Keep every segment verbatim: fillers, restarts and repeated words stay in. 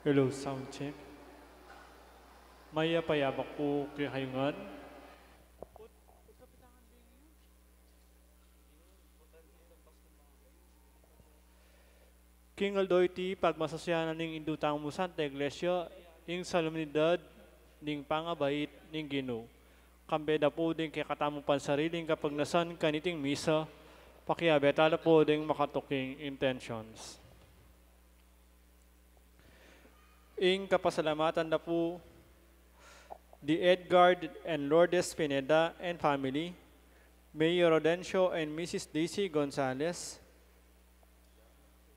Hello, sound check. Mayap a yabak pu kekayu ngan. King aldo iti, pagmasusyan na ning indu tang Santa Iglesia ing solemnidad ning pangabait ning Ginu. Kambe da pu ding kekatamung pansariling kapagnasan kaniting misa, pakiabe tala pu ding makatuking intentions. Ing kapasalamatan da pu di Edgard and Lourdes Pineda and family, Mayor Rodencio and Missus Daisy Gonzalez,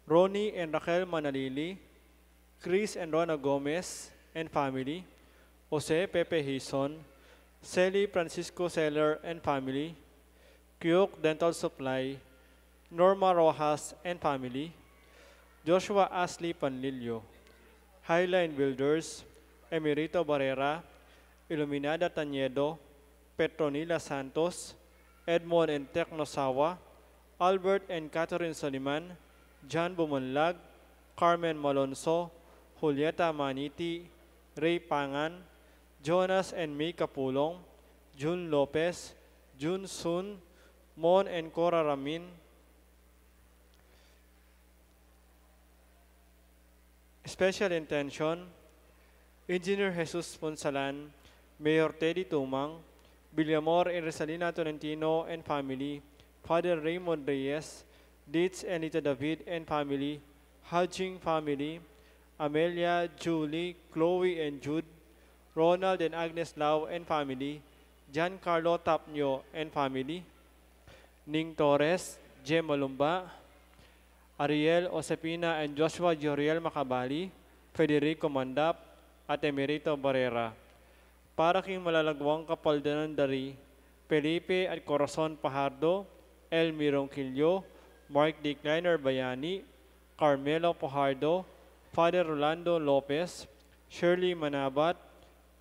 Ronnie and Raquel Manalili, Chris and Rona Gomez and family, Jose Pepe Hison, Sally Francisco Seller and family, Kiyok Dental Supply, Norma Rojas and family, Joshua Ashley Panlilio, Highline Builders, Emerito Barrera, Iluminada Tañedo, Petronila Santos, Edmond and Tecno Sawa, Albert and Catherine Soliman, John Bumanlag, Carmen Malonzo, Julieta Maniti, Ray Pangan, Jonas and May Capulong, Jun Lopez, Jun Sun, Mon and Cora Ramin, special intention, Engineer Jesus Punsalan, Mayor Teddy Tumang, Villamor and Rosalina Tolentino and family, Father Raymond Reyes, Ditz and Lita David and family, Hajing family, Amelia, Julie, Chloe and Jude, Ronald and Agnes Lau and family, Giancarlo Tapnio and family, Ning Torres, Jem Malumba, Ariel, Josefina and Joshua Joriel Macabali, Federico Mandap, at Emerito Barrera. Para king malalagwang kapaldanan da ri Felipe at Corazon Pajardo, Elmi Ronquillo, Mark D. Kleiner Bayani, Carmelo Pajardo, Father Rolando Lopez, Shirley Manabat,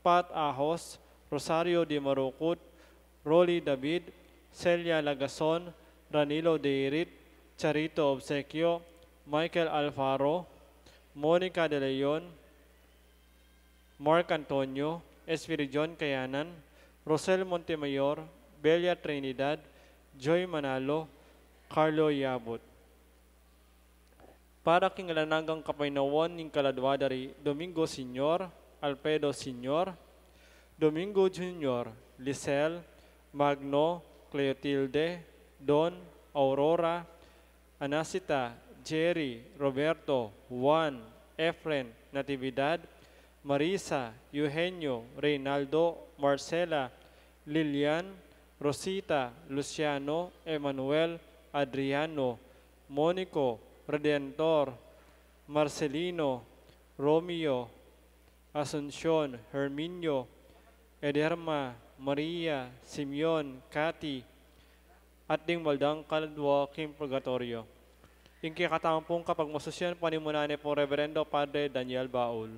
Pat Ahos, Rosario de Marucut, Rolly David, Celia Lagason, Ranilo Deirit, Charito Obsequio, Michael Alfaro, Monica de Leon, Mark Antonio, Espiridion Kayanan, Rosel Montemayor, Belia Trinidad, Joy Manalo, Carlo Yabut. Para king alang anggang kapaynawan ning kaladwa da ri Domingo Senior, Alfredo Senior, Domingo Junior, Lisel, Magno, Cleotilde, Don, Aurora, Anacita, Jerry, Roberto, Juan, Efren, Natividad, Marisa, Eugenio, Reynaldo, Marcela, Lilian, Rosita, Luciano, Emmanuel, Adriano, Monico, Redentor, Marcelino, Romeo, Asuncion, Herminio, Ederma, Maria, Simeon, Cathy, at ding maldang kaladwa king purgatoryo. Ing kekatamung kapagmasusyan, panimunan ne pu Reverendo Padre Daniel Baul.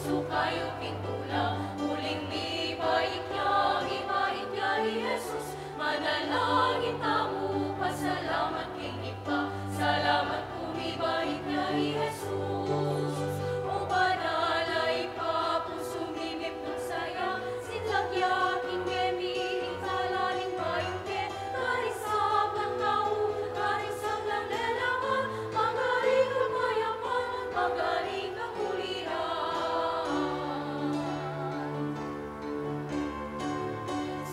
Sukayu king tula, uling mibait ya, mibait ya i Jesus. Manalangin tamu, pasalamat king Ibpa. Salamat pu, mibait ya i Jesus. O banal a Ibpa, pusu mi mipnung saya, sinlak ya king bie mi ing tala ning bayung bie. Karing sablang tau, karing sablang lelaki, magari kapayapan, magari kakuliran.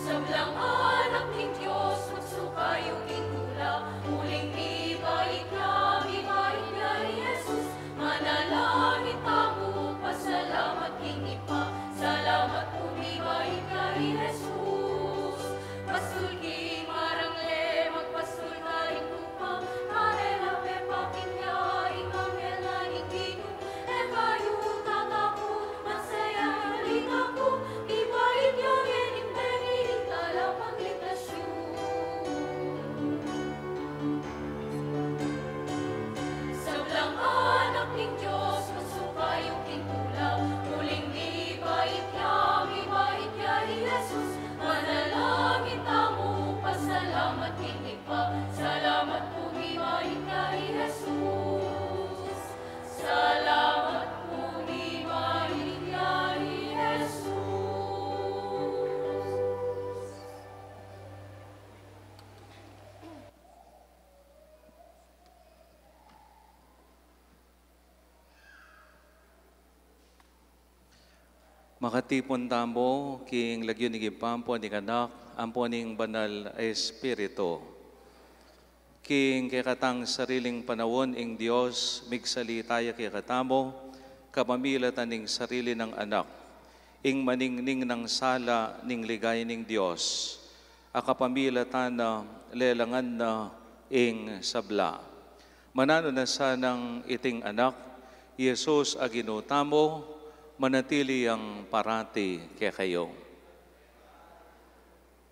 Sablang anak ning Dios, magsukayu king tula, uling mibait ya, mibait ya i Jesus. Manalangin tamu, pasalamat king Ibpa. Salamat pu, mibait ya i Jesus. Pastul king marangle, magpastul karing tupa, karela pepakinya ing anghel na ning Ginu. E kayu tatakut, masaya yu ring aku, mibait ya ngening bie mi ing talapagligtas yu. Sablang anak ning Dios, magsukayu king tula, uling mibait ya, mibait ya i Jesus. Manalangin tamu, pasalamat king Ibpa. Salamat pu, mibait ya i Jesus. Salamat pu, mibait ya i Jesus. Makatipun tamu king lagyu ning Ibpa, ampo ning Anak, ampo ning Banal a Espiritu. King kekatang sariling panaun, ing Dios migsalita ya kekatamu kapamilatan ning sarili nang Anak, ing maningning nang sala ning ligaya ning Dios, a kapamilatan na lelangan na ing sabla. Mananu na sanang iting Anak, i Jesus a Ginu tamu, manatili yang parati kekayu.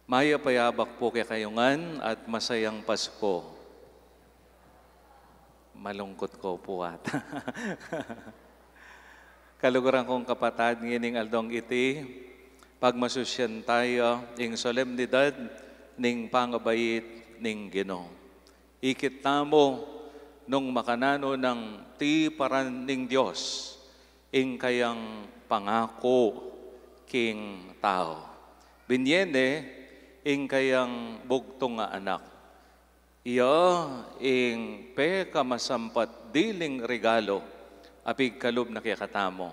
Mayap a yabak pu kekayu ngan at masayang Pasko. Malungkut ko pu ata. Kaluguran kung kapatad, ngening aldong iti, pagmasusyan taya ing solemnidad ning pangabait ning Ginu. Ikit tamu nung makananu nang tiparan ning Dios ing kayang pangaku king tau. Binie ne ing kayang bugtung a Anak. Iya ing pekamasampat diling regalu a pigkalub na kekatamu.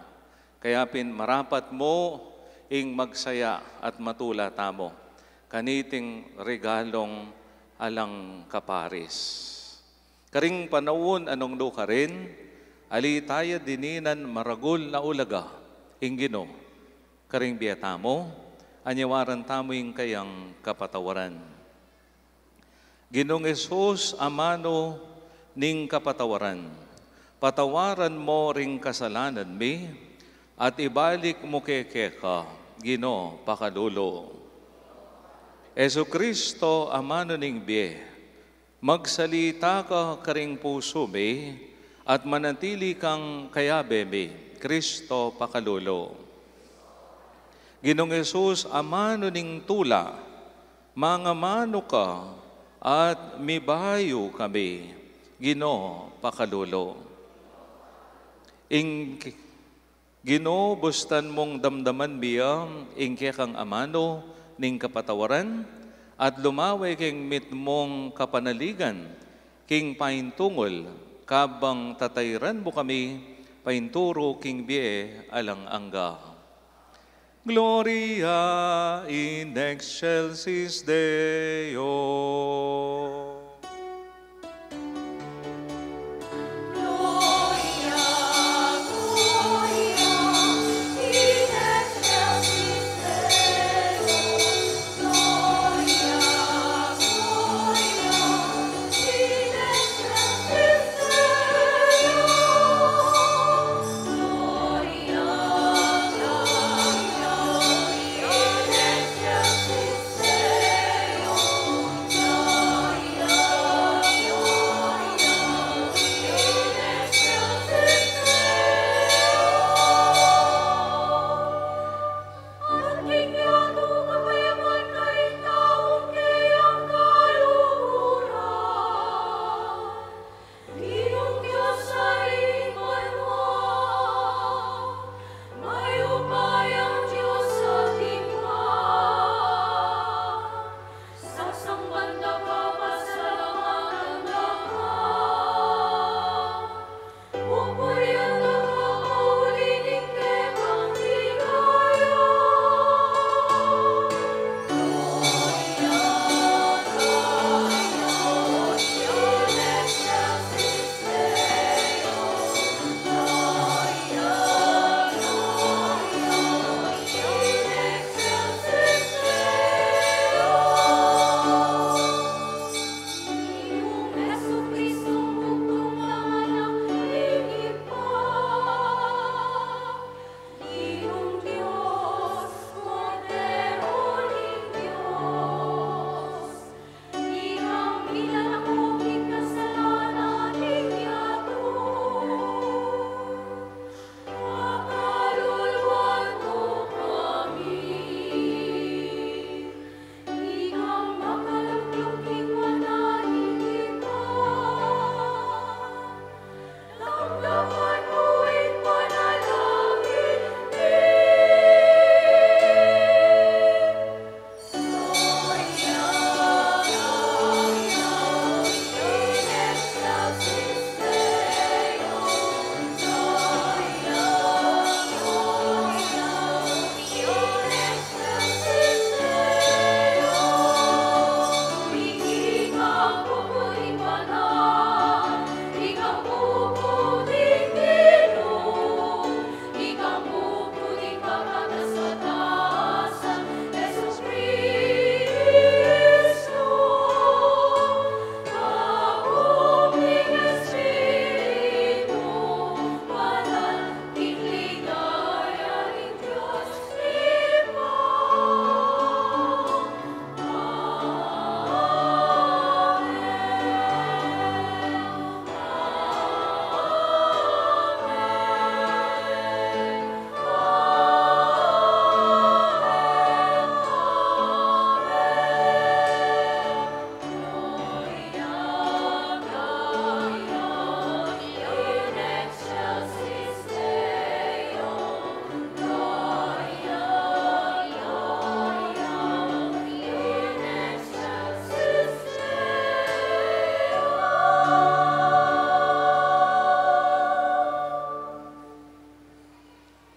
Kaya pin marapat mu ing magsaya at matula tamu kaniting regalung alang kaparis. Karing panaun a nung nukarin, ali taya dininan maragul a ulaga ing Ginu karing bie tamu, anyawaran tamu ing kayang kapatawaran. Ginung Jesus, amanu ning kapatawaran, patawaran mu ring kasalanan mi, at ibalik mu ke keka, Ginu, pakalulu. Jesucristo, amanu ning bie, magsalita ka karing pusu mi, at manatili kang kayabe mi, Cristo, pakalulu. Ginung Jesus, amanu ning tula, mangamanu ka at mibayu kami, Ginu, pakalulu. Ing Ginu, bustan mung damdaman mi ya ing kekang amanu ning kapatawaran, at lumawe king mitmung kapanaligan, king paintungul, kabang tatairan mu kami painturu king bie alang angga. Gloria in excelsis Deo.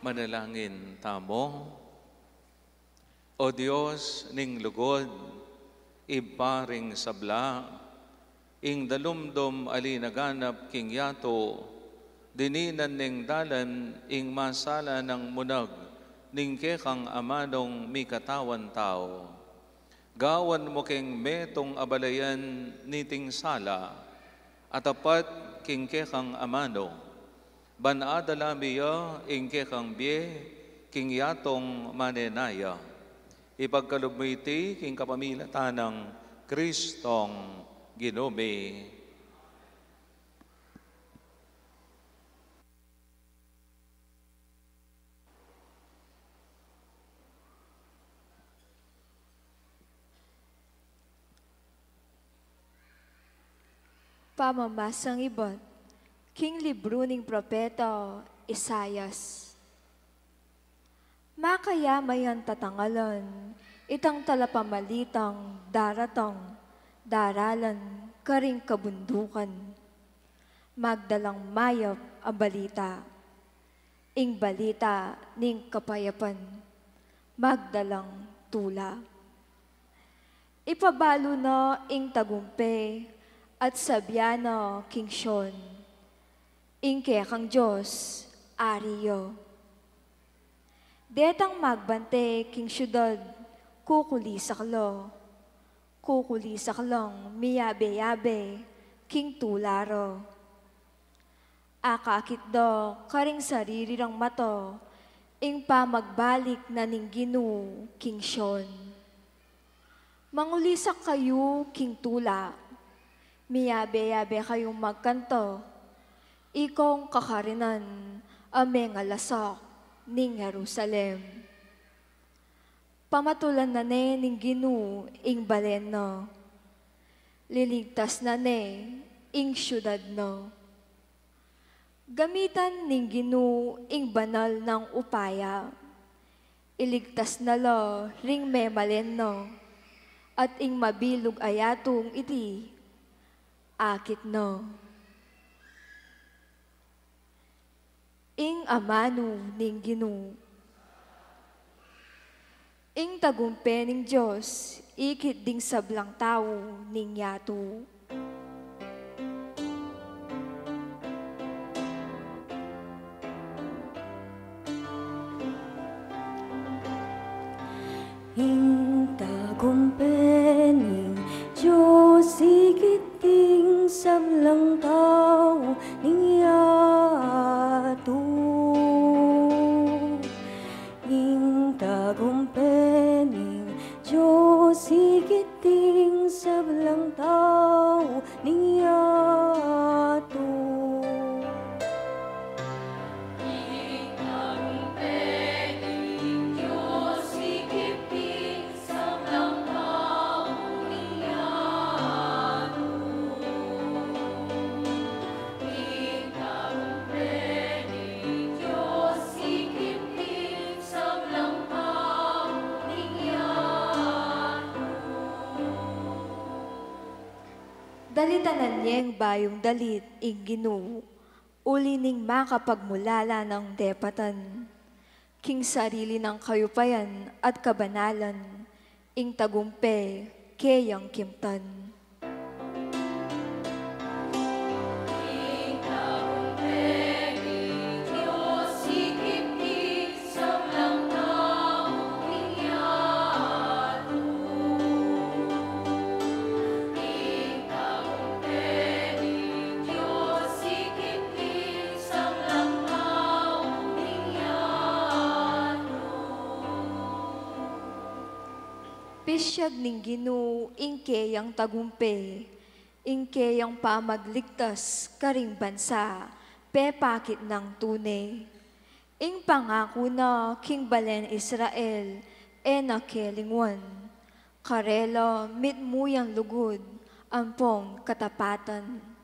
Manalangin tamu. O Dios ning lugud, Ibpa ring sabla, ing dalumdum a linaganap king yatu, dininan neng dalan ing masala nang munag ning kekang amanung mikatawan tau. Gawan mu keng metung a balayan niting sala, a tapat king kekang amanu. Ban adala mi ya ing kekang bie king yatung manenaya. Ipagkalub mu iti king kapamilatan nang Kristong Ginu mi. Pamamasang ibat king libru ning propeta Isaias. Makaya mayan tatangalan itang talapamalitang daratang daralan karing kabundukan. Magdalang mayap a balita. Ing balita ning kapayapan. Magdalang tula. Ipabalu na ing tagumpe at sabyan na king Sion, ing kekang Dios, Ari ya. Detang magbante king siudad, kukulisak la. Kukulisak lang miyabe-yabe king tula ra. Akakit da karing sarili rang mata ing pamagbalik na ning Ginu king Sion. Mangulisak kayu king tula, miyabe-yabe kayung magkanta, ikong kakarinan a mengalasak ning Jerusalem. Pamatulan na ne ning Ginu ing balen na. Liligtas na ne ing siudad na. Gamitan ning Ginu ing banal nang upaya. Iligtas na la ring memalen na, at ing mabilug a yatung iti, akit na. Ing amanu ning Ginu. Ing tagumpe ning Dios ikit ding sablang tau ning yatu. Ing tagumpe ning Dios ikit ding sablang tau ning yatu. Ing tagumpe ning Dios ikit ding sablang tau ning yatu. Dalitanan yeng bayung dalit ing Ginu, uli ning makapagmulala nang depatan. King sarili nang kayupayan at kabanalan, ing tagumpe keyang kimtan. Pisyag ning Ginu ing keyang tagumpe, ing keyang pamagligtas karing bansa, pepakit nang tune. Ing pangaku na king balen Israel, e na kelingwan. Karela mitmu yang lugud ampong katapatan.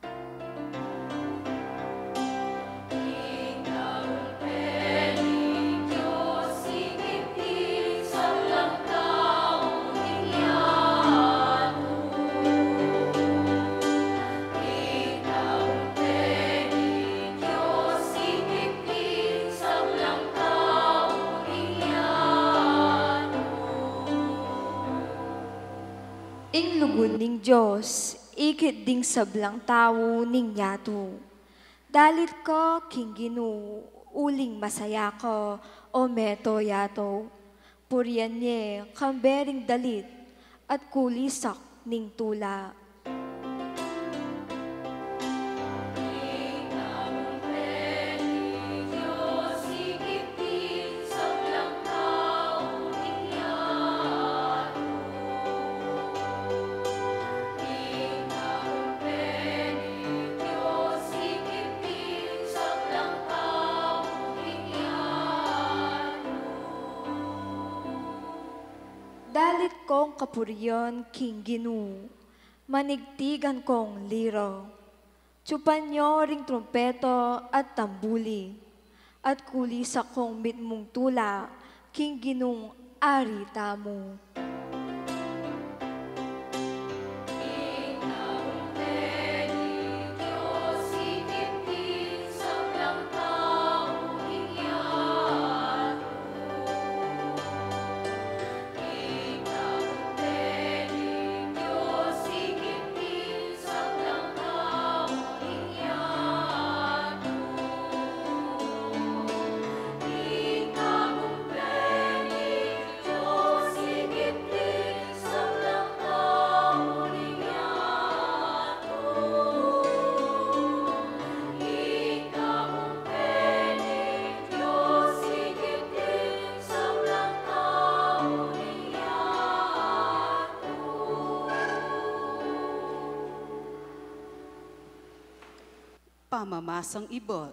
Gun ning Dios, ikit ding sablang tau ning yatu. Dalit ka king Ginu, uling masaya ka, o meto yatu. Purian ye kambe ring dalit at kulisak ning tula. Dalit kong kapurian king Ginu, manigtigan kong lira. Tsupan yo ring trumpeta at tambuli, at kulisak kong mitmung tula king Ginung Ari tamu. Pamamasang ibat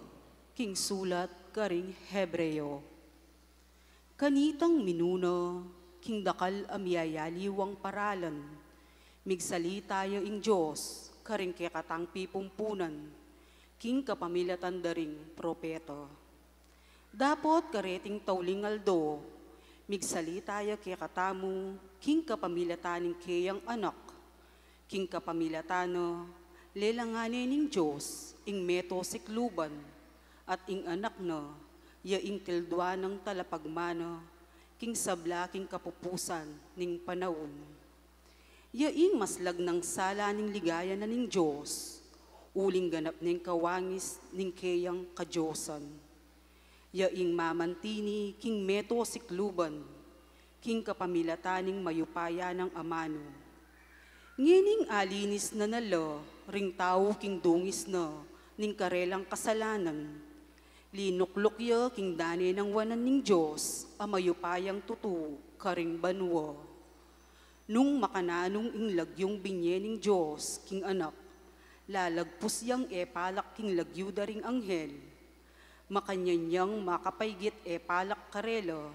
king sulat karing Hebreo. Kanitang minuna, king dakal a miyayaliwang paralan, migsalita ya ing Dios karing kekatang pipumpunan, king kapamilatan da ring propeta. Dapot kareting tauling aldo, migsalita ya kekatamu king kapamilatan ning keyang Anak. King kapamilatan na, lelangan ne ning Dios ing meto sikluban, at ing Anak na, ya ing kilduan nang talapagmana, king sabla king kapupusan ning panaun. Ya ing maslag nang sala ning ligaya na ning Dios, uling ganap neng kawangis ning keyang kadiosan. Ya ing mamantini king meto sikluban, king kapamilatan ning mayupaya nang amanu. Ngening alinis na na la ring tau king dungis na ning karelang kasalanan, linukluk ya king dane nang wanan ning Dios a mayupayang tutu karing banua. Nung makananung ing lagyung binie ning Dios king Anak, lalagpus yang e palak king lagyu da ring anghel. Makanyan yang makapaygit e palak karela.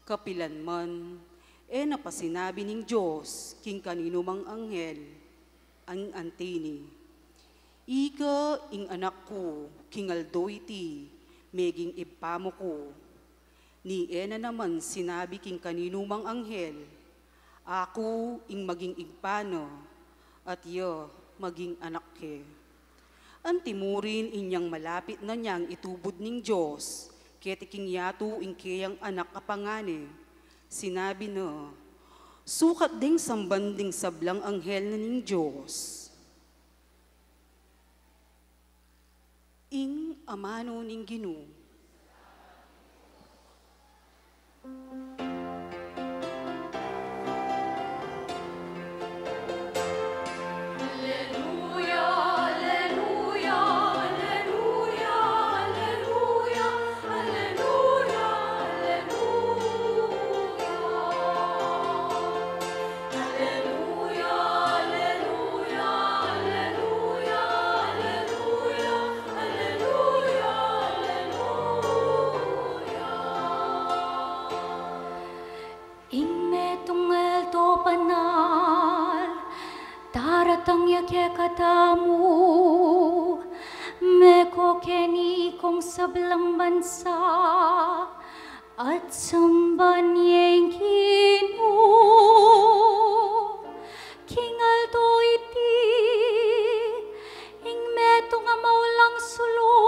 Kapilan man, e na pa sinabi ning Dios king kaninumang anghel, ing antini, "Ika ing Anak ku, king aldo iti, meging Ibpa mu ku." Ni e na naman sinabi king kaninumang anghel, "Aku ing maging Ibpa na, at iya maging Anak ke." Antimurin inyang malapit na niyang itubud ning Dios keti king yatu ing keyang Anak a pangane, sinabi na, sukat deng samban ding sablang anghel na ning Dios. Ing amanu ning Ginu. Ing metung aldo banal, daratang ya kekatamu, meko keni kong sablang bansa, at samban ye ing Ginu. King aldo iti, ing metung a maulang sulu,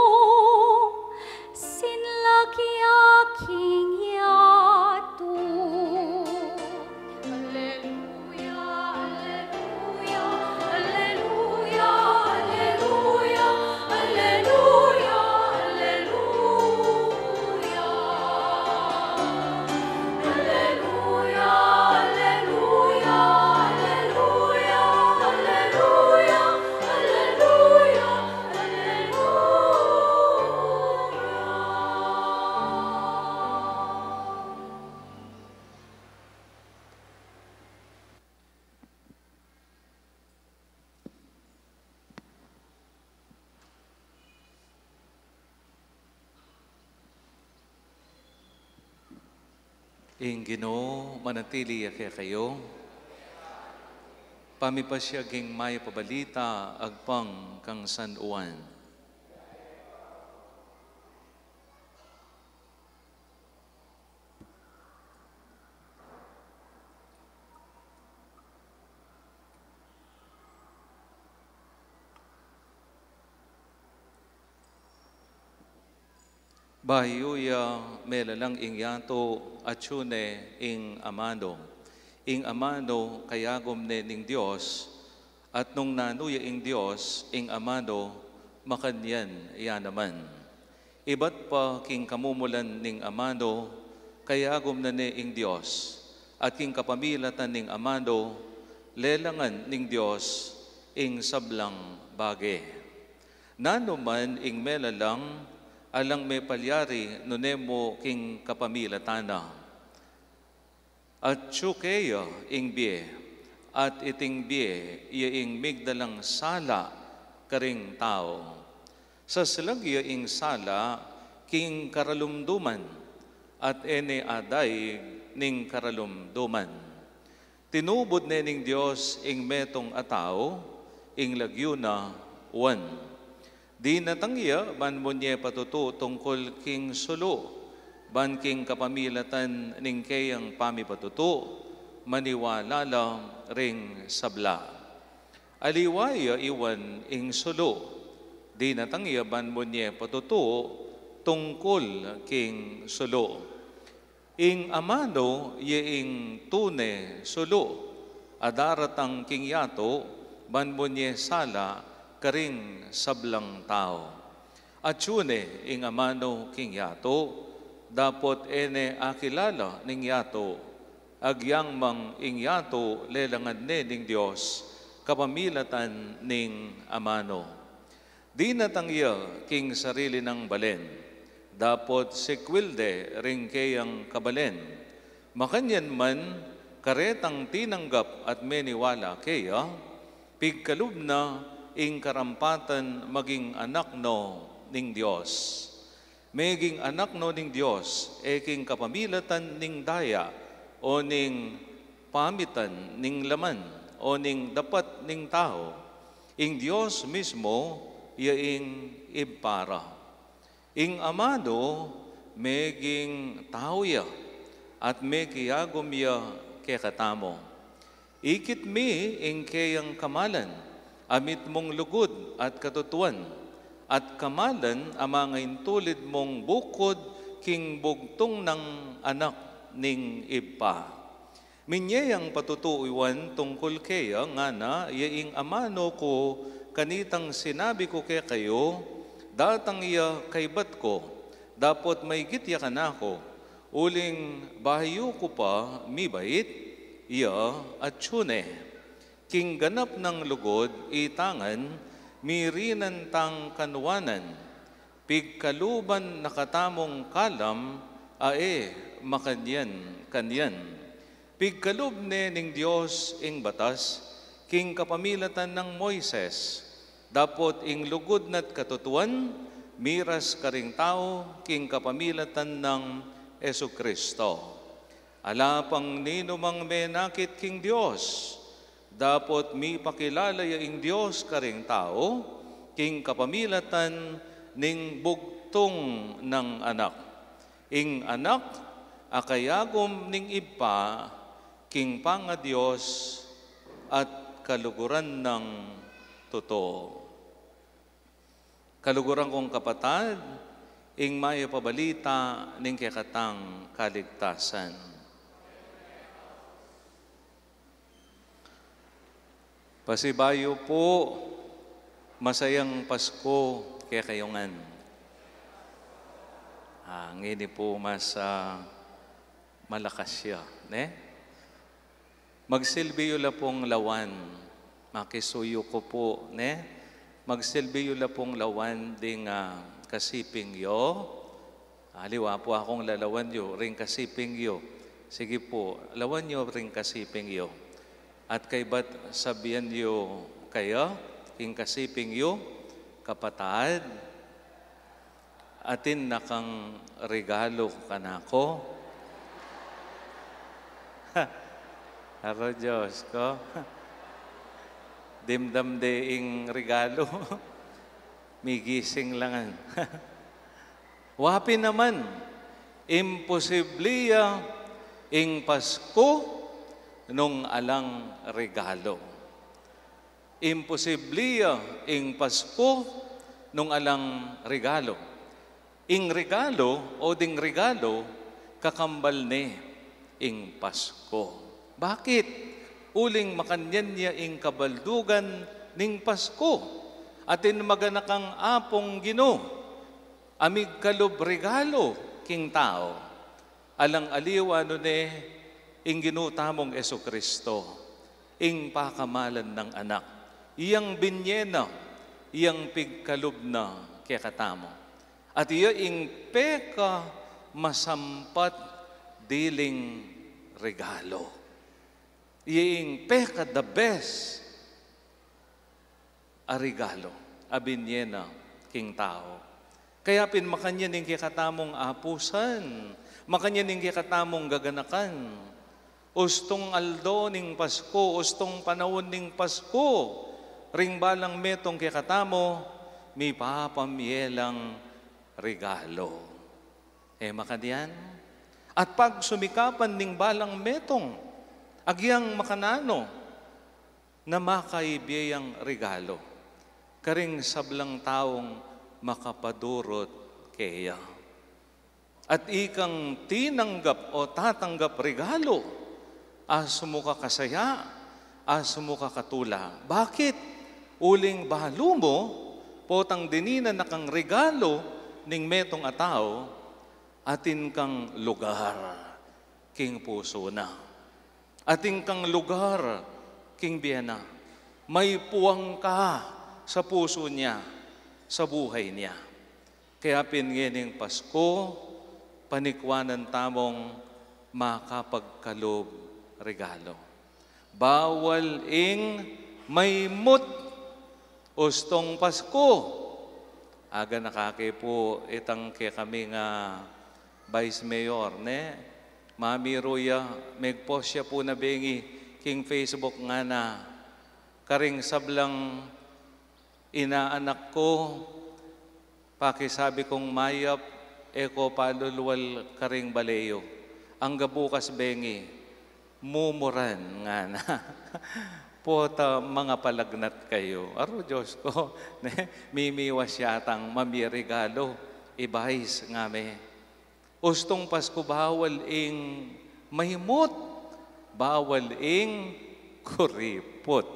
sinlak ya king yatu. Alleluia, alleluia. Ing Ginu manatili ya kekayu. Pamipasyag ing Mayap a Balita agpang kang San Juan. Bayu ya melalang ing yatu, atyu ne ing amanu. Ing amanu kayagum ne ning Dios, at nung nanu ya ing Dios, ing amanu makanyan ya naman. Ibat pa king kamumulan ning amanu, kayagum na ne ing Dios, at king kapamilatan ning amanu, lelangan ning Dios ing sablang bage. Nanu man ing melalang, alang mepalyari nune mu king kapamilatan na. Atyu keya ing bie, at iting bie ya ing migdalang sala karing tau. Saslag ya ing sala king karalumduman, at e ne adaig ning karalumduman. Tinubud ne ning Dios ing metung a tau, ing lagyu na Juan. Dinatang ya ban munye patutu tungkul king sulu, ban king kapamilatan ning keyang pamipatutu, maniwala la ring sabla. Aliwa ya i Juan ing sulu. Dinatang ya ban munye patutu tungkul king sulu. Ing amanu ya ing tune sulu a daratang king yatu, ban munye sala karing sablang tau. Atyu ne ing amanu king yatu, dapot e ne akilala ning yatu, agyang mang ing yatu lelangan ne ning Dios kapamilatan ning amanu. Dinatang ya king sarili nang balen, dapot sikwil de ring keyang kabalen. Makanyan man, karetang tinanggap at meniwala keya, pigkalub na ing karampatan maging anak no ning Dios. Meging anak no ning Dios, e king kapamilatan ning daya, o ning pamitan ning laman, o ning dapat ning tau. Ing Dios mismu ya ing Ibpa ra. Ing amanu meging tau ya, at mekiagum ya kekatamu. Ikit mi ing keyang kamalan, a mitmung lugud at katutuan, at kamalan a mangaintulid mung bukud king bugtung nang Anak ning Ibpa. Minye yang patutu i Juan tungkul keya, ngana, ya ing amanu ku kanitang sinabi ku kekayu, datang ya kaybat ku, dapot maygit ya kanaku, uling bayu ku pa mibait, iya atyu ne. King ganap nang lugud, itangan, mirinan tang kanuanan, pigkaluban na katamung kalam a e makanyan-kanyan. Pigkalub ne ning Dios ing batas king kapamilatan nang Moises, dapot ing lugud na't katutuan miras karing tau king kapamilatan nang Jesu-Cristo. Ala pang ninumang menakit king Dios, dapot mipakilala ya ing Dios karing tau king kapamilatan ning bugtung nang Anak. Ing Anak a kayagum ning Ibpa king pangaDios at kaluguran nang tutu. Kaluguran kung kapatad, ing mayap a balita ning kekatang kaligtasan. Pasibayu pu, masayang Pasku kekayu ngan. Ah, ngeni pu mas, ah, malakas ya, ne? Magsilbi yu la pung lawan, makisuyu ku pu, ne? Magsilbi yu la pung lawan ding, ah, kasiping yu. Aliwa pu akung lalawan yu ring kasiping yu. Sige pu, lawan yu ring kasiping yu. At kaybat sabian yu kaya king kasiping yu, kapatad, atin na kang regalu kanaku. Aro Diyos ko. Dimdam de ing regalo. Migising langan. Wa pin naman, imposible ya ing Pasko nung alang regalo. Imposible ya ing Pasko nung alang regalo. Ing regalo o ding regalo, kakambal ne ing Pasko. Bakit? Uling makanyan ya ing kabaldugan ning Pasko. Atin maganakang Apung Ginu, a migkalub regalo king tau. Alang aliwa nune ing Ginu tamung Jesucristo, ing pakamalan nang Anak, iyang binye na, iyang pigkalub na kekatamu. At iya ing peka masampat diling regalo. Iya ing peka the best a regalo a binye na king tau. Kaya pin makanyan ing kekatamung apusan, makanyan ing kekatamung gaganakan. Ustung aldo ning Pasko, ustung panaun ning Pasko, ring balang metung kekatamu, mipapamye lang regalo. E makanyan? At pagsumikapan ning balang metung, agyang makananu, na makaibye yang regalo karing sablang taung makapadurut keya. At ikang tinanggap o tatanggap regalo, asu mu ka kasaya, asu mu ka katula. Bakit? Uling balu mu, potang dininan na kang regalo ning metung a tau, atin kang lugar king pusu na. Atin kang lugar king bie na. May puwang ka sa pusu niya, sa buhay niya. Kaya pin ngening Pasko, panikwanan tamung makapagkalub regalo. Bawal ing maymut ustung Pasko. Aga na kake pu itang kekami nga Vice Mayor, ne? Mamiru ya, megpost ya pu na bengi king Facebook ngana, karing sablang inaanak ku, pakisabi kung mayap, e ko palulwal karing bale yu. Angga bukas bengi, mumuran ngana. Pota mangapalagnat kayu. Aru, Diyos ko, ne? Mimiwas yatang mamiregalo, i Vice ngame. Ustung Pasko bawal ing maymut, bawal ing kuriput.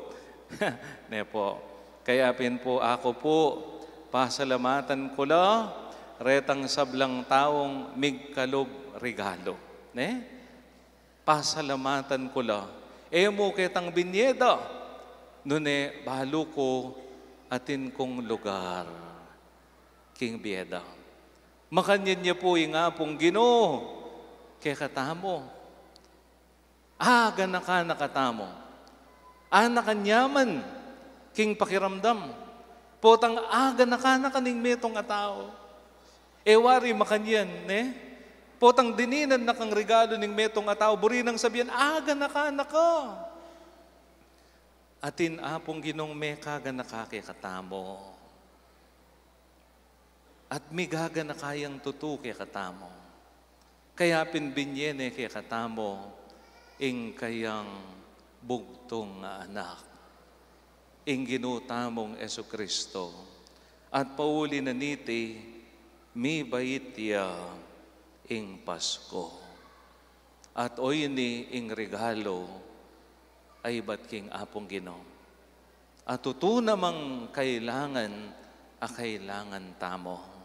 Ne pu? Kaya pin pu aku pu, pasalamatan ku la retang sablang taung migkalub regalo. Ne? Pasalamatan ku la. E mu ketang binye da, nune balu ku atin kung lugar king bie da. Makanyan ya pu ing Apung Ginu kekatamu. Aganaka na katamu. Anak a nyaman king pakiramdam. Potang aganaka na ka ning metung a tau. E wari makanyan, ne? Potang dininan na kang regalo ning metung a tau, buri nang sabian, aganaka na ka. Atin Apung Ginung mekaganaka kekatamu. At migaganaka yang tutu kekatamu. Kaya pin binye ne kekatamu ing kayang bugtung a Anak, ing Ginu tamung Jesucristo. At pauli na niti, mibait ya ing Pasko. At oyni ing regalo a ibat king Apung Ginu. At tutu namang kailangan a kailangan tamu.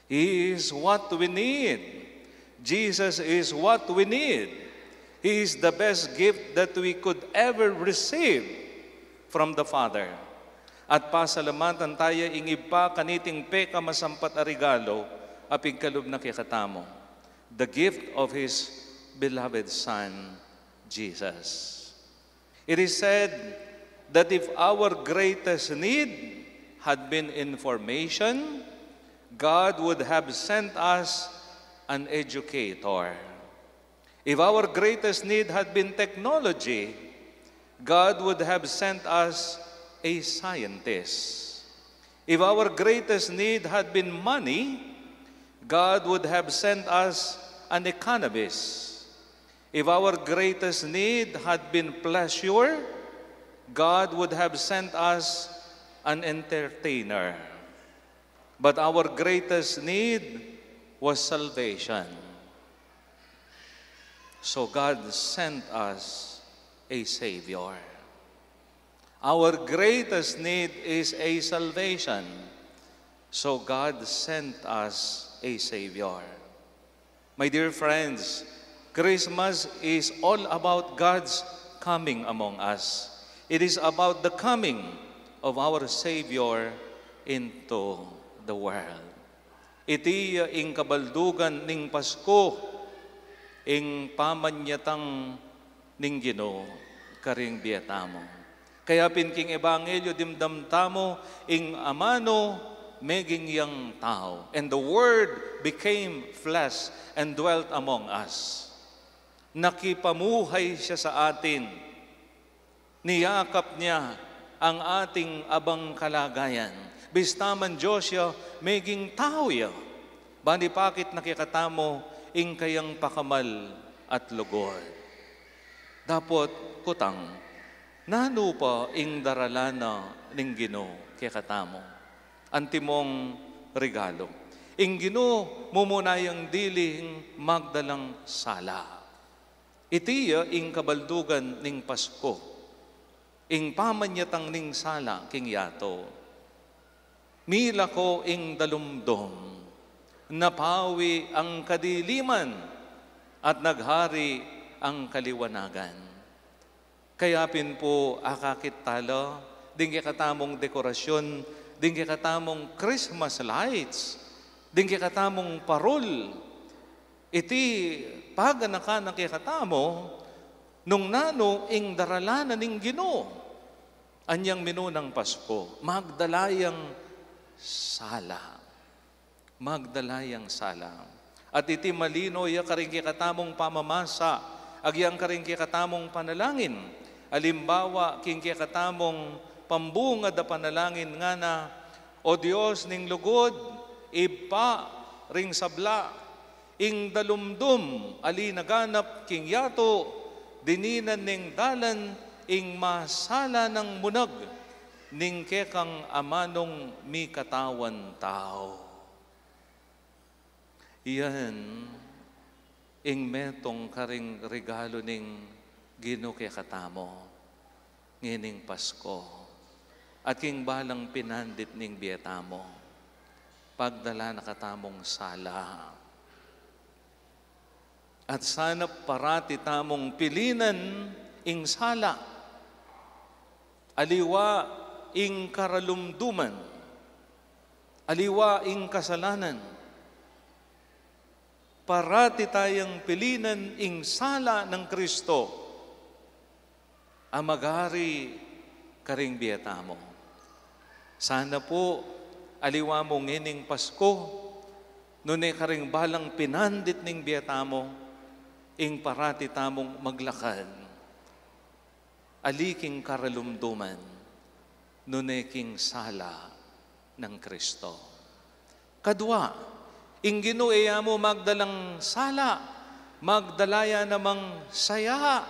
He is what we need. Jesus is what we need. He is the best gift that we could ever receive from the Father. At pasalamatan taya ing Ibpa kaniting pekamasampat a regalo a pigkalub na kekatamu, the gift of His beloved Son, Jesus. It is said that if our greatest need had been information, God would have sent us an educator. If our greatest need had been technology, God would have sent us a scientist. If our greatest need had been money, God would have sent us an economist. If our greatest need had been pleasure, God would have sent us an entertainer. But our greatest need was salvation. So God sent us a Savior. Our greatest need is a salvation. So God sent us a Savior. My dear friends, Christmas is all about God's coming among us. It is about the coming of our Savior into the world. Iti ya ing kabaldugan ning Pasko, ing pamanyatang ning Ginu karing bie tamu. Kaya pin king Ebanghelyo dimdam tamu ing amanu meging yang tau. And the Word became flesh and dwelt among us. Nakipamuhay siya sa atin. Niyakap niya ang ating abang kalagayan. Bista man Dios ya, meging tau ya. Bani pakit na kekatamu ing kayang pakamal at lugud. Dapot kutang, nanu pa ing daralan na ning Ginu kekatamu? Antimong regalo. Ing Ginu mumuna yang diling magdalang sala. Iti ya ing kabaldugan ning Pasko, ing pamanyatang ning sala king yatu. Milako ing dalumdum, napawi ang kadiliman, at naghari ang kaliwanagan. Kaya pin pu akakit tala, ding kekatamung dekorasyon, ding kekatamung Christmas lights, ding kekatamung parol, iti paganakan na kekatamu, nung nanu ing daralan na ning Ginu. Anyang minunang Pasko, magdala yang sala. Magdala yang sala. At iti malino ya karing kekatamung pamamasa, agyang karing kekatamung panalangin. Alimbawa, king kekatamung pambungad a panalangin ngana, O Dios ning lugud, Ibpa ring sabla, ing dalumdum a linaganap king yatu, dininan neng dalan ing masala nang munag ning kekang amanung mikatawan tau. Yan ing metung karing regalo ning Ginu kekatamu ngening Pasko. At king balang pinandit ning bie tamu, pagdala na katamung sala. At sana parati tamung pilinan ing sala. Aliwa ing karalumduman. Aliwa ing kasalanan. Parati tayang pilinan ing sala nang Kristo a magari karing bie tamu. Sana pu, aliwa mu ngening Pasko, nune karing balang pinandit ning bie tamu, ing parati tamung maglakad ali king karalumduman, nune king sala nang Kristo. Kadua, ing Ginu e ya mu magdalang sala, magdala ya namang saya,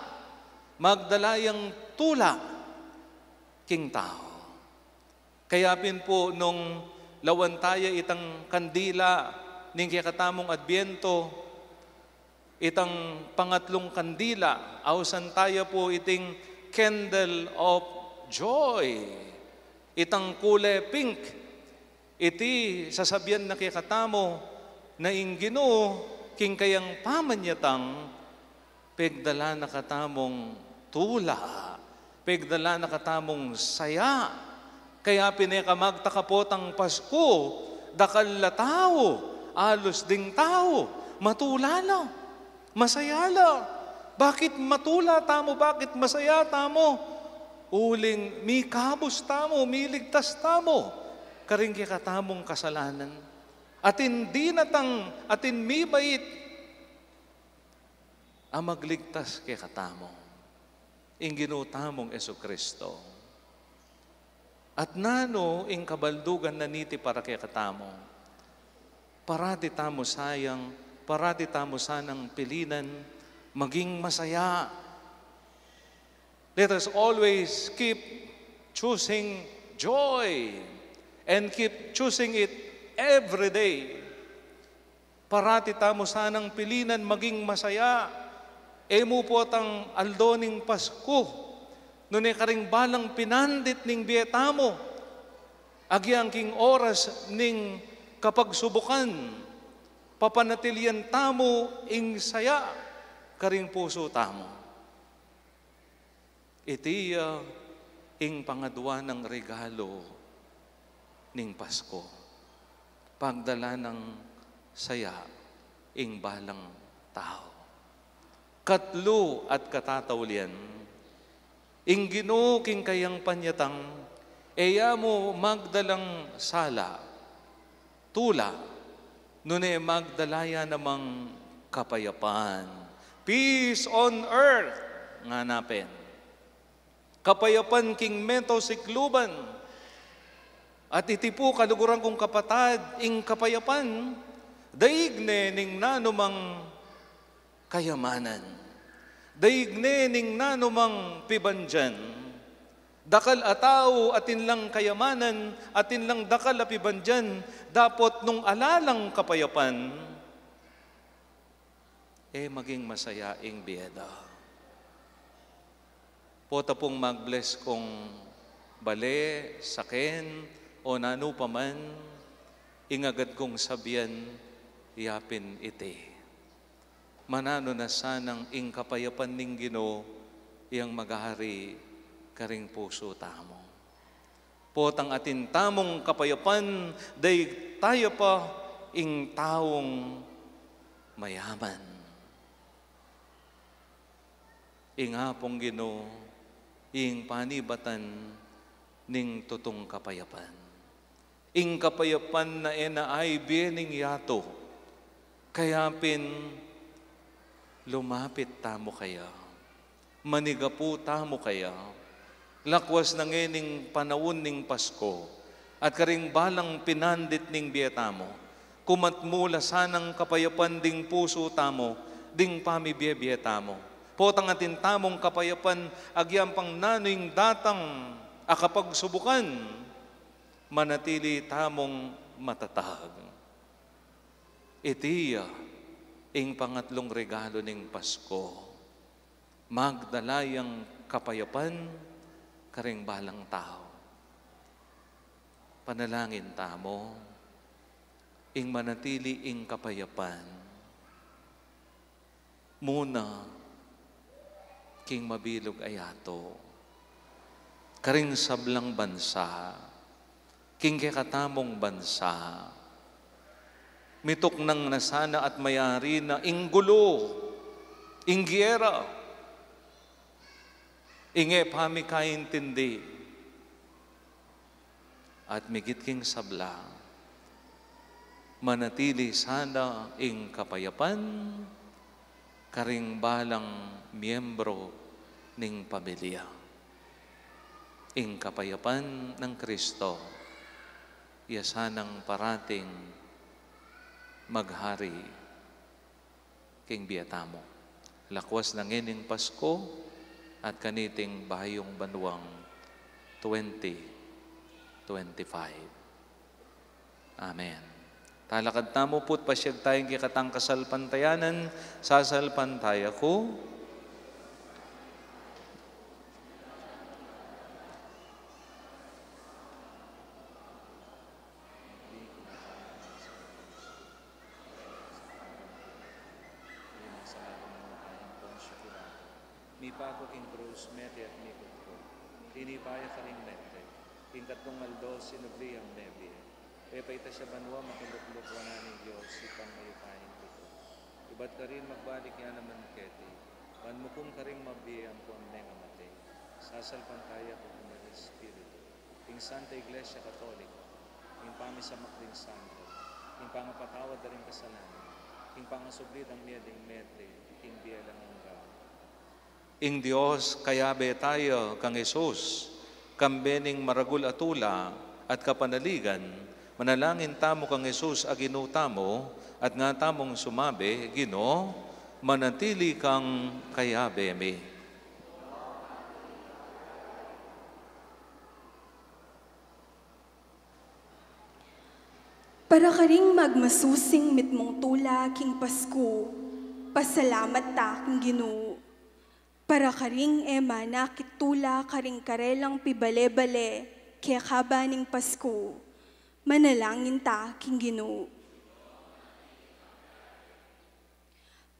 magdala yang tula king tau. Kaya pin pu nung lawan taya itang kandila ning kekatamung Adbyento, itang pangatlung kandila, ausan taya pu iting candle of joy, itang kule pink. Iti sasabian na kekatamu na ing Ginu king kayang pamanyatang pegdala na katamung tula, pegdala na katamung saya. Kaya pin e ka magtakapot ing Pasko, dakal la tau, alus ding tau, matula la, masaya la. Bakit matula tamu? Bakit masaya tamu? Uling mikabus tamu, miligtas tamu karing kekatamung kasalanan. Atin dinatang, atin mibait, a magligtas kekatamu, ing Ginu tamung Jesucristo. At nanu ing kabaldugan na niti para kekatamu? Parati tamu sayang, parati tamu sanang pilinan maging masaya. Let us always keep choosing joy and keep choosing it every day. Parati tamu sanang pilinan maging masaya. E mu potang aldo ning Pasku, nune karing balang pinandit ning bie tamu, agyang king oras ning kapagsubukan, papanatilian tamu ing saya karing pusu tamu. Iti ya ing pangadwa nang regalo ning Pasku, pagdala nang saya ing balang tau. Katlu at katataulian, ing Ginu king kayang panyatang, e ya mu magdalang sala, tula, nune magdala ya namang kapayapan. Peace on earth, ngana pin. Kapayapan king meto sikluban. At iti pu, kaluguran kung kapatad, ing kapayapan, daig ne ning nanumang kayamanan. Daig ne ning nanumang pibandian. Dakal a tau atin lang kayamanan, atin lang dakal a pibandian, dapot nung ala lang kapayapan, e maging masaya ing bie da. Pota pung mag-bless kung bale, saken, o nanu pa man, ing agad kung sabian, yapin iti. Mananu na sanang ing kapayapan ning Ginu yang maghari karing pusu tamu. Potang atin tamung kapayapan, daig taya pa ing taung mayaman. Ing Apung Ginu, ing panibatan ning tutung kapayapan. Ing kapayapan na e na aibie ning yatu. Kaya pin, lumapit tamu kaya. Manigapu tamu kaya. Lakwas na ngening panaun ning Pasku. At karing balang pinandit ning bie tamu. Kumat mu la sanang kapayapan ding pusu tamu, ding pamibie-bie tamu. Potang atin tamung kapayapan, agyang pang nanu ing datang a kapagsubukan, manatili tamung matatag. Iti ya ing pangatlung regalo ning Pasku. Magdala yang kapayapan karing balang tau. Panalangin tamu, ing manatili ing kapayapan muna king mabilug a yatu, karing sablang bansa, king kekatamung bansa. Mituknang na sana at mayari na ing gulu, ing giyera, ing e pamikaintindi, at migit king sabla, manatili sana ing kapayapan karing balang miyembro ning pamilya. Ing kapayapan nang Kristo, iya sanang parating maghari king bie tamu. Lakwas na ngening Pasku at kaniting bayung banuang twenty twenty-five. Amen. Talakad tamu pu't pasiag taya king kekatang kasalpantayanan, sasalpantaya ku. Mipaku king krus, mete at mikut ku. Tinipa ya karing mete. King katlung aldo, sinubli yang mebie. Pepaitas ya banua, makilukluk wanan ning Dios, Ibpang mayupayang lugud. Ibat karin magbalik ya naman keti, ban mukum karing mabie ampon mengamate. Sasalpantaya ku king Banal Espiritu, king Santa Iglesia Katolika, king pamisamak ding santo, king pangapatawad da ring kasalanan, Ing pangasubli dang mie ding mete, king bie alang angga. Ing Dios, kayabe tamu kang Jesus, kambe ning maragul a tula at kapanaligan, manalangin tamu kang Jesus a Ginu tamu, at nga tamung sumabi, Ginu, manatili kang kayabe mi. Para karing magmasusing mitmung tula king Pasku, pasalamat ta king Ginu. Para karing e manakit tula karing karelang pibale-bale kekaba ning Pasku, manalangin ta king Ginu.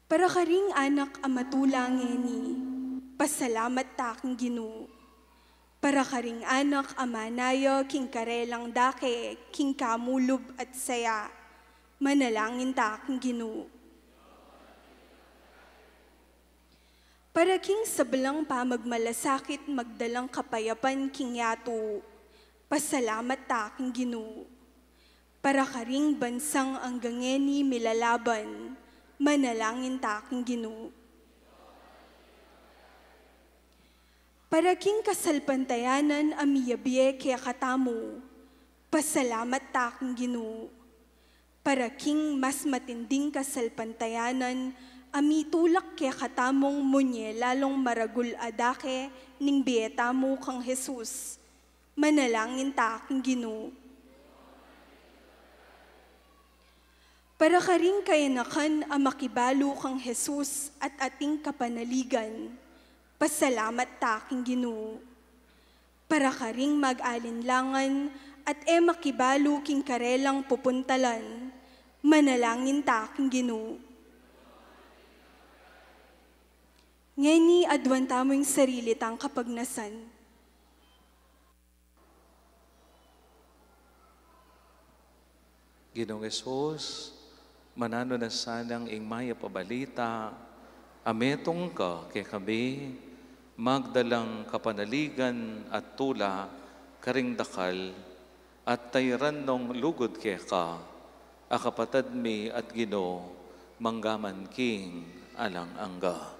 Para karing anak a matula ngeni, pasalamat ta king Ginu. Para karing anak a manaya king karelang dake king kamulub at saya, manalangin ta king Ginu. Para king sablang pamagmalasakit magdalang kapayapan king yatu, pasalamat ta king Ginu. Para karing bansang anggang ngeni milalaban, manalangin ta king Ginu. Para king kasalpantayanan a miyabie kekatamu, pasalamat ta king Ginu. Para king mas matinding kasalpantayanan a mitulak kekatamung munye lalung maragul a dake ning bie tamu kang Jesus, manalangin ta king Ginu. Para karing kayanakan a makibalu kang Jesus at ating kapanaligan, pasalamat ta king Ginu. Para karing mag-alinlangan at e makibalu king karelang pupuntalan, manalangin ta king Ginu. Ngeni aduan tamu ing sarili tang kapagnasan. Ginung Jesus, mananu na sanang ing mayap a balita a metung ka kekami, magdalang kapanaligan at tula karing dakal, at tairan nong lugud keka a kapatad mi at Ginu, manggaman king alang angga.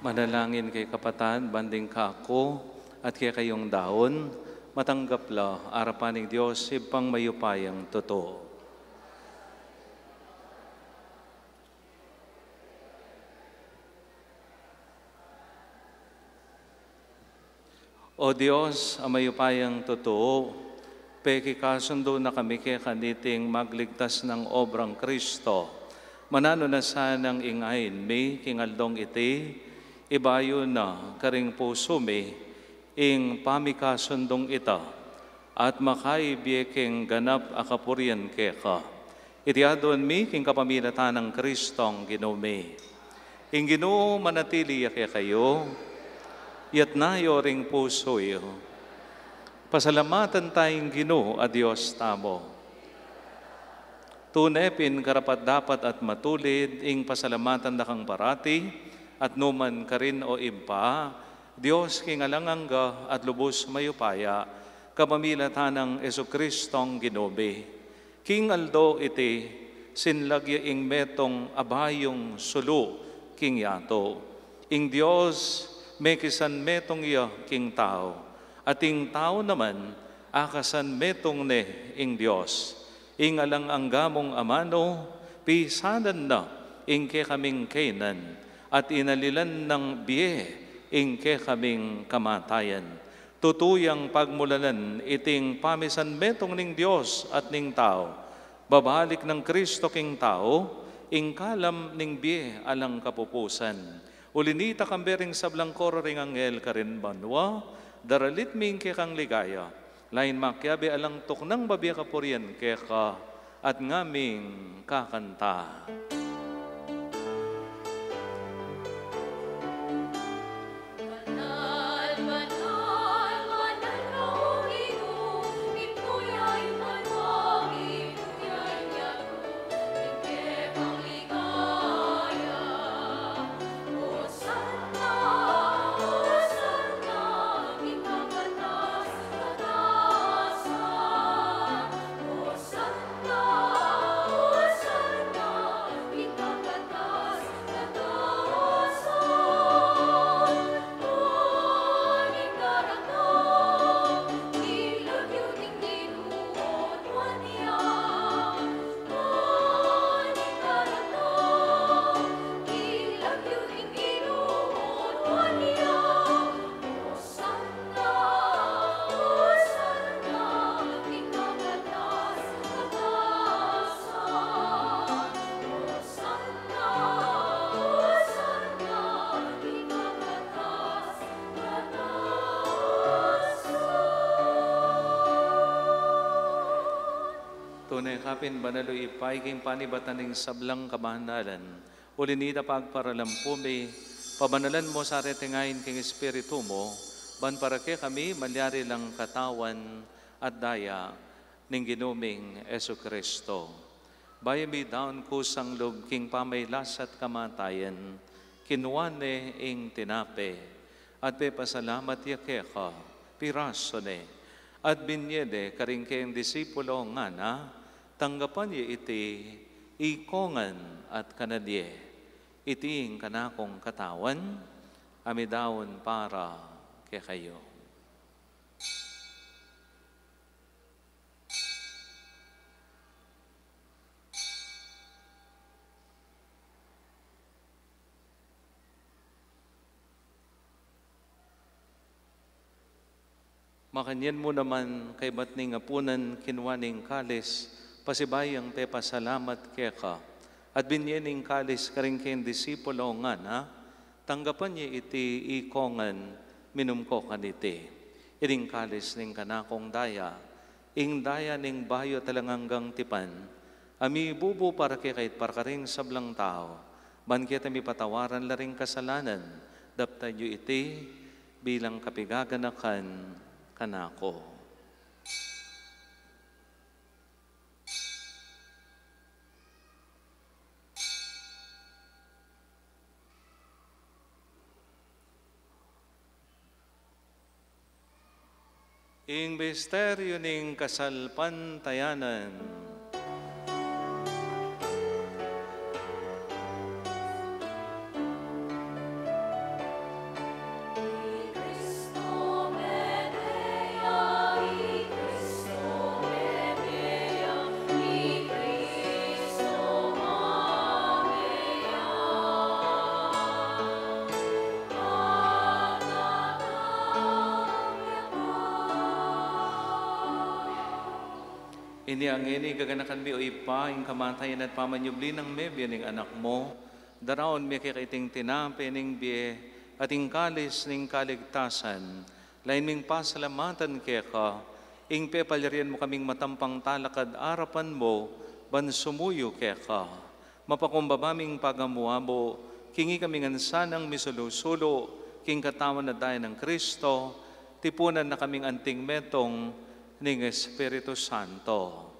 Manalangin kayu, kapatad, ban ding kaku at kekayung daun, matanggap la arapan ning Dios Ibpang mayupayang tutu. O Dios a mayupayang tutu, pekikasundu na kami keka niting magligtas nang obrang Kristo. Mananu na sanang ingayin mi king aldong iti, ibayu na karing pusu mi ing pamikasundung ita, at makaibie king ganap a kapurian keka. Iti aduan mi king kapamilatan nang Kristong Ginu mi. Ing Ginu manatili ya kekayu. Itas yu ring pusu yu. Pasalamatan taya ing Ginu a Dios tamu. Tune pin karapat-dapat at matulid ing pasalamatan da kang parati, at nu man karin, o Ibpa, Dios king alang angga at lubus mayupaya, kapamilatan nang Jesucristong Ginu mi. King aldo iti, sinlag ya ing metung a bayung sulu king yatu. Ing Dios, mekisan metung ya king tau, at ing tau naman, akasan metung ne ing Dios. Ing alang angga mung amanu, pisanan na ing kekaming kaynan, at inalilan nang bie ing kekaming kamatayan. Tutu yang pagmulalan iting pamisan metung ning Dios at ning tau. Babalik nang Kristo king tau, ing kalam ning bie alang kapupusan. Uli nita, kambe ring sablang koro ring anghel karin banua, daralit mi ing kekang ligaya. Lain makiabe alang tuknang babie kapurian keka, at ngaming kakanta. Tune ka pin banal, o Ibpa, king panibatan ning sablang kabanalan. Uli nita, pagparalampu mi, pabanalan mu sa reting ain king Espiritu mu, ban para kekami malyari lang katawan at daya ning Ginu ming Jesucristo. Bayu mi daun kusang lub king pamagkasakit at kamatayan, kinua ne ing tinape, at pepasalamat ya keka, pirasu ne, at binye ne karing kayang disipulo, ngana, tanggapan ye iti, ikongan at kanan ye. Iti ing kanakung katawan, a midaun para kekayu. Makanyan mu naman, kaybat ning apunan, kinua ne ing kalis, pasibayu yang pepasalamat keka, at binye ne ing kalis karing kayang disipulo, ngana, tanggapan ye iti, ikongan, minum ko kaniti. Iti ing kalis ning kanakung daya, ing daya ning bayu at alang anggang tipan, a mibubu para kekayu at para karing sablang tau, ban keta mipatawaran la ring kasalanan. Daptan yu iti bilang kapaganakan kanaku. Ing misteryu ning kasalpantayanan. Inya ngeni gaganakan mi, o Ibpa, ing kamatayan at pamanyubli nang mebie ning Anak mu. Daraun mi keka iting tinape ning bie at ing kalis ning kaligtasan. Lain ming pasalamatan keka ing pepalyarian mu kaming matampang talakad arapan mu ban sumuyu keka. Mapakumbaba ming pagamu-amu king ikami ngan sanang misulu-sulu king katawan at daya nang Kristo, tipunan na kaming anting metung ning Espiritu Santo.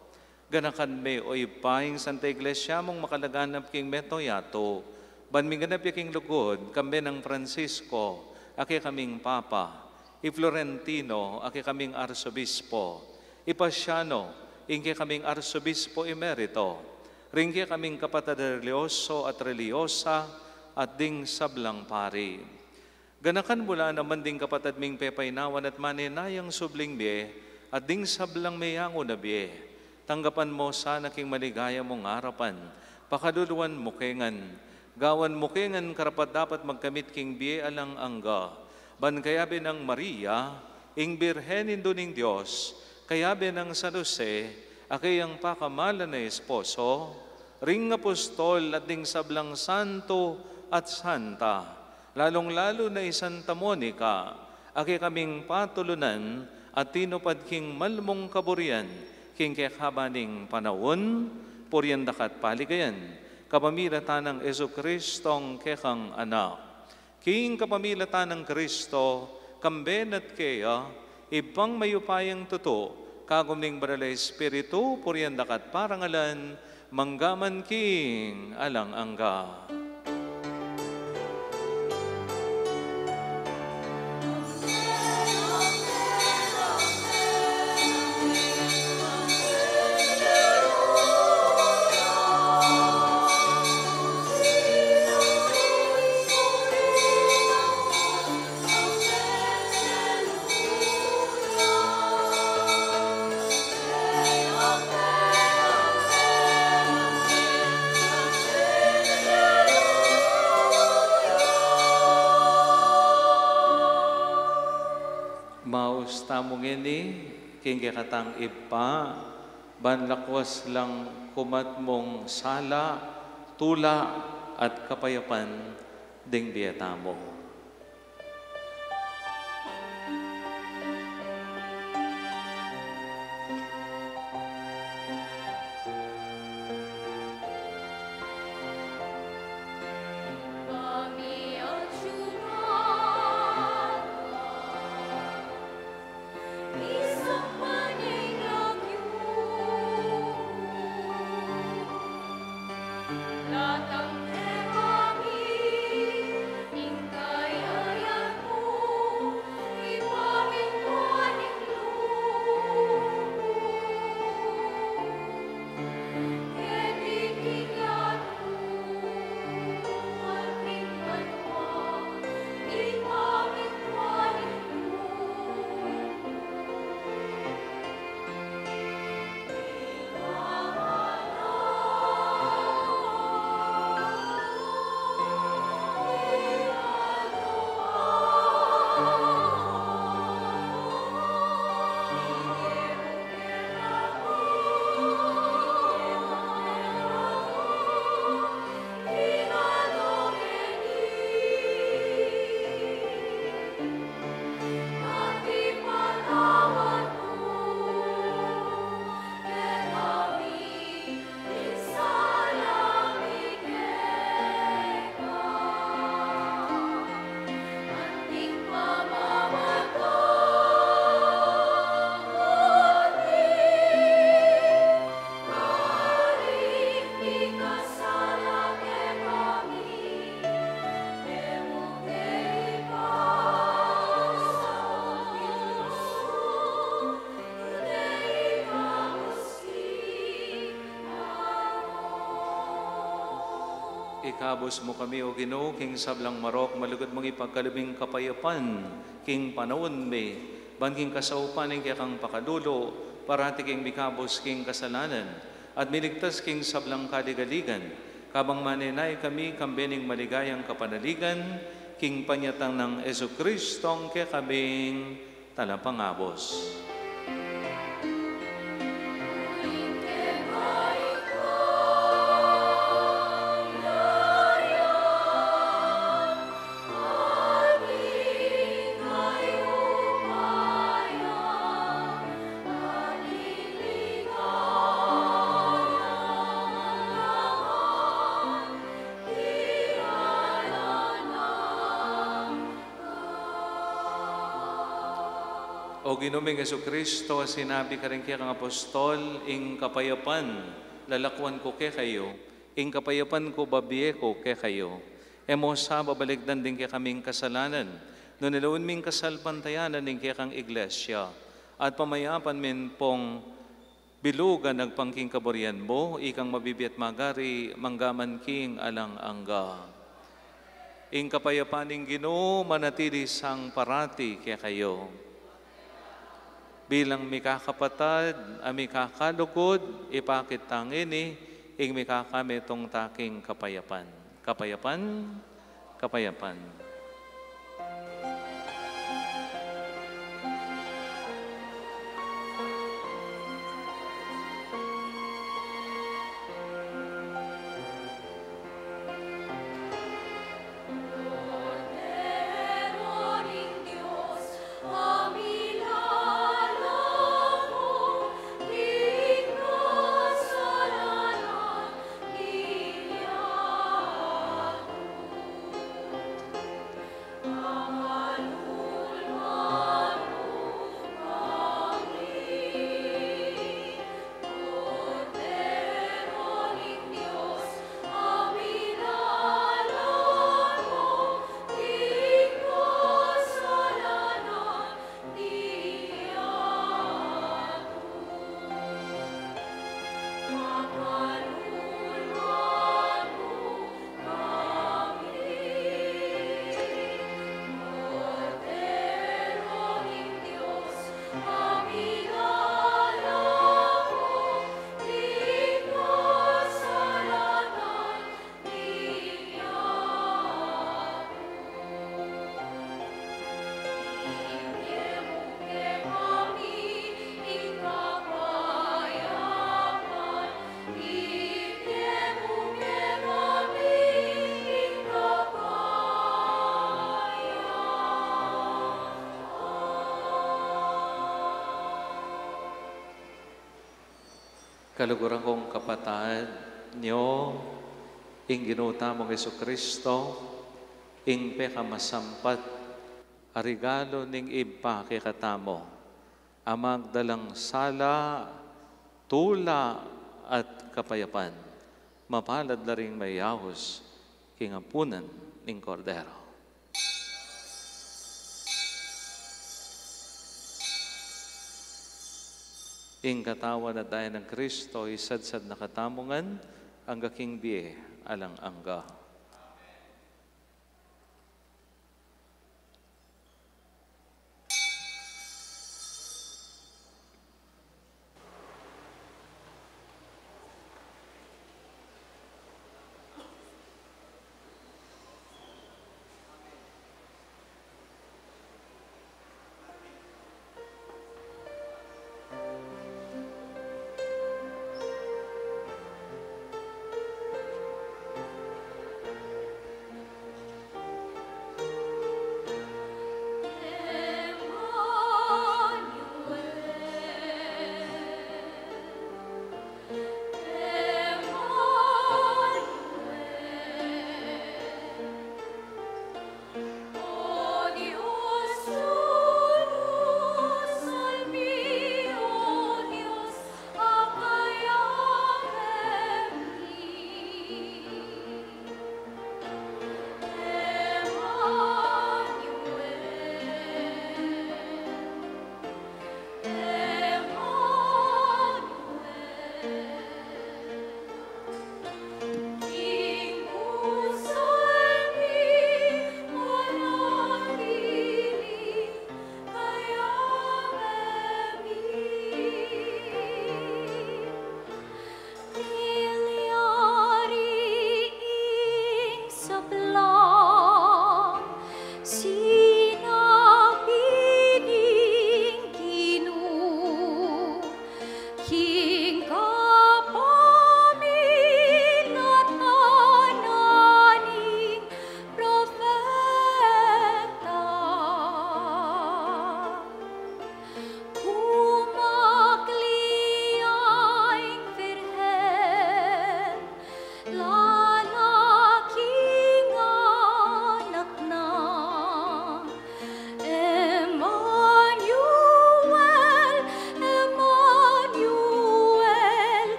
Ganakan me, o Ibpa, ing Santa Iglesia mung makalaganap king meto yatu, ban mingganap ya king lugud, kambe nang Francisco, a kekaming Papa, i Florentino, a kekaming Arsobispo, i Pasiano, ing kekaming Arsobispo Emerito, ring kekaming kapatad relihioso at relihiyosa, at ding sablang pari. Ganakan mu la naman ding kapatad ming pepainawan at manenayang subling bie, at ding sablang meyangu na bie. Tanggapan mu sana king maligaya mung arapan, pakaluluan mu ke ngan, gawan mu ke ngan karapat-dapat magkamit king bie alang angga, ban kayabe nang Maria, ing Birhen Indu ning Dios, kayabe nang San Jose, a keyang pakamalan a esposo, ring apostol at ding sablang santo at santa, lalung-lalu na i Santa Monica, a kekaming patulunan at tinupad king malmung kaburian king kekaba ning panaun. Purian da ka at paligayan kapamilatan nang Jesucristong kekang Anak. King kapamilatan nang Kristo, kambe na at keya, Ibpang mayupayang tutu, kagum ning Banal a Espiritu, purian da ka at parangalan, mangga man king alang angga. Maus tamu ngeni king kekatang Ibpa, ban lakwas lang kumat mung sala, tula, at kapayapan ding bie tamu. Ikabus mu kami, O Ginu, king sablang marok, malugud mung ipagkalub ing kapayapan king panaun mi, ban king kasaupan ning kekang pakalulu, parati kaming mikabus king kasalanan, at miligtas king sablang kaligaligan, kabang manenaya kami kambe ning maligayang kapanaligan, king panyatang nang Jesucristong kekaming Talapangabus. O Ginu ming Jesucristo, a sinabi karing kekang apostol, ing kapayapan lalakwan ku kekayu, ing kapayapan ku babie ku kekayu. E mu sa babalikdan ding kekaming kasalanan, nune lawen ming kasalpantayanan ning kekang iglesia, at pamayapan min pung bilugan agpang king kaburian mu, ikang mabibie at magari, mangga man king alang angga. Ing kapayapan ning Ginu manatili sang parati kekayu. Bilang mikakapatad, a mikakalugud, ipakit ta ngeni ing mikakametung ta king kapayapan. Kapayapan, kapayapan. Kaluguran kung kapatad, nyo ing Ginu tamung Jesucristo, ing pekamasampat a regalu ning Ibpa kekatamu, a magdalang sala, tula, at kapayapan. Mapalad la ring mayaus king apunan ning Kordero. Ing katawan at daya nang Kristo, isadsad na katamu ngan, angga king bie alang angga.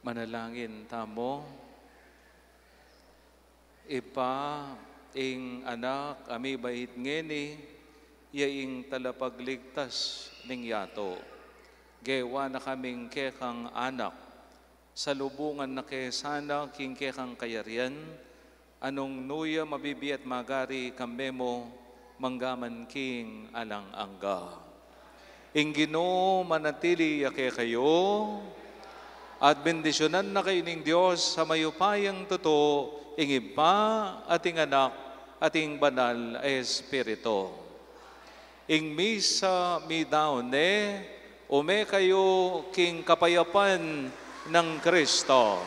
Manalangin tamu. Ibpa, ing Anak a mibait ngeni, ya ing talapagligtas ning yatu. Gewa na kaming kekang anak, salubungan na ke sana king kekang kayarian, a nung nu ya mabibie at magari kambe mu, mangga man king alang angga. Ing Ginu manatili ya kekayu, at bendisyunan na kayu ning Dios a mayupayang tutu, ing Ibpa, at ing Anak, at ing Banal a Espiritu. Ing misa midaun ne, ume kayu king kapayapan nang Kristo.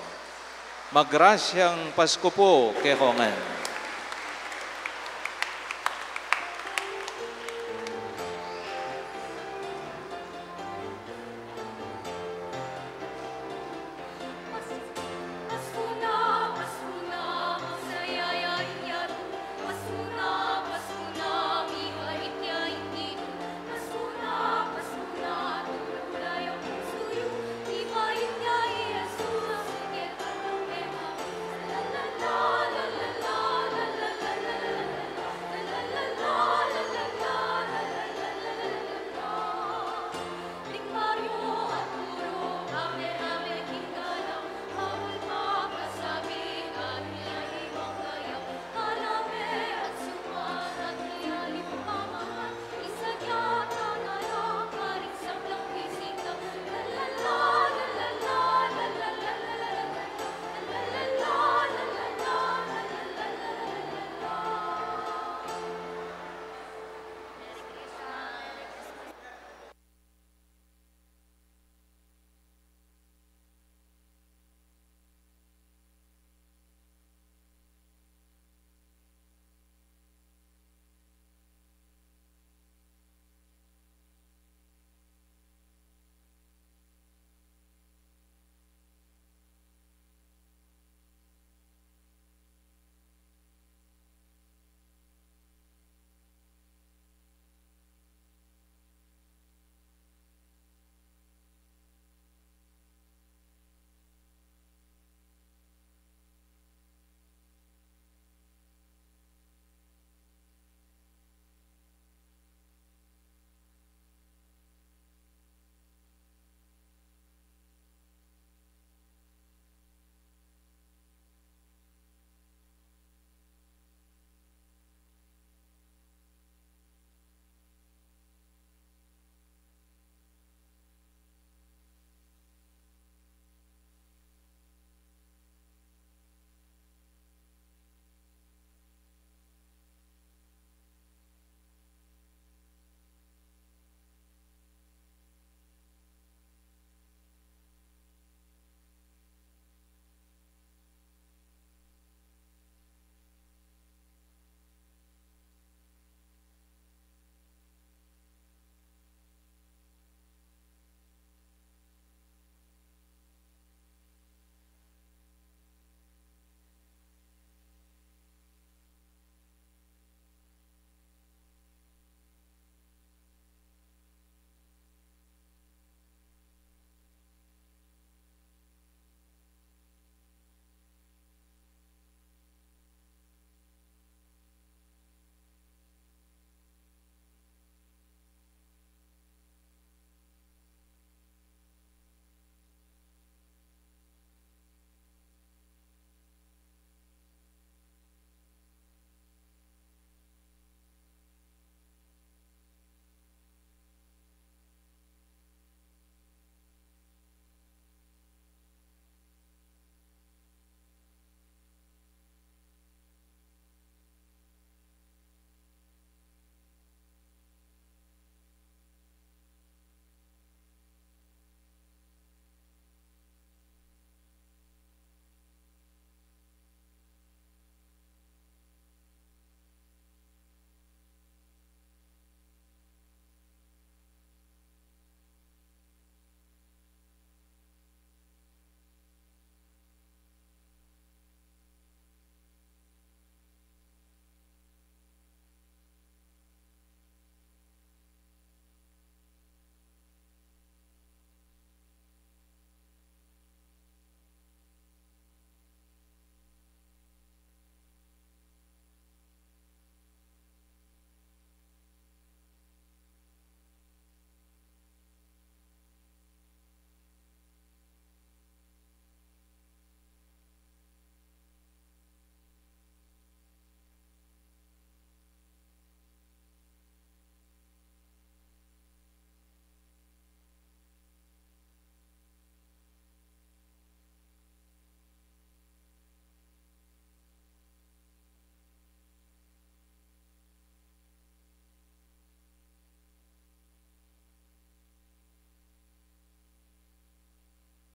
Magrasyang Pasku pu kekongan.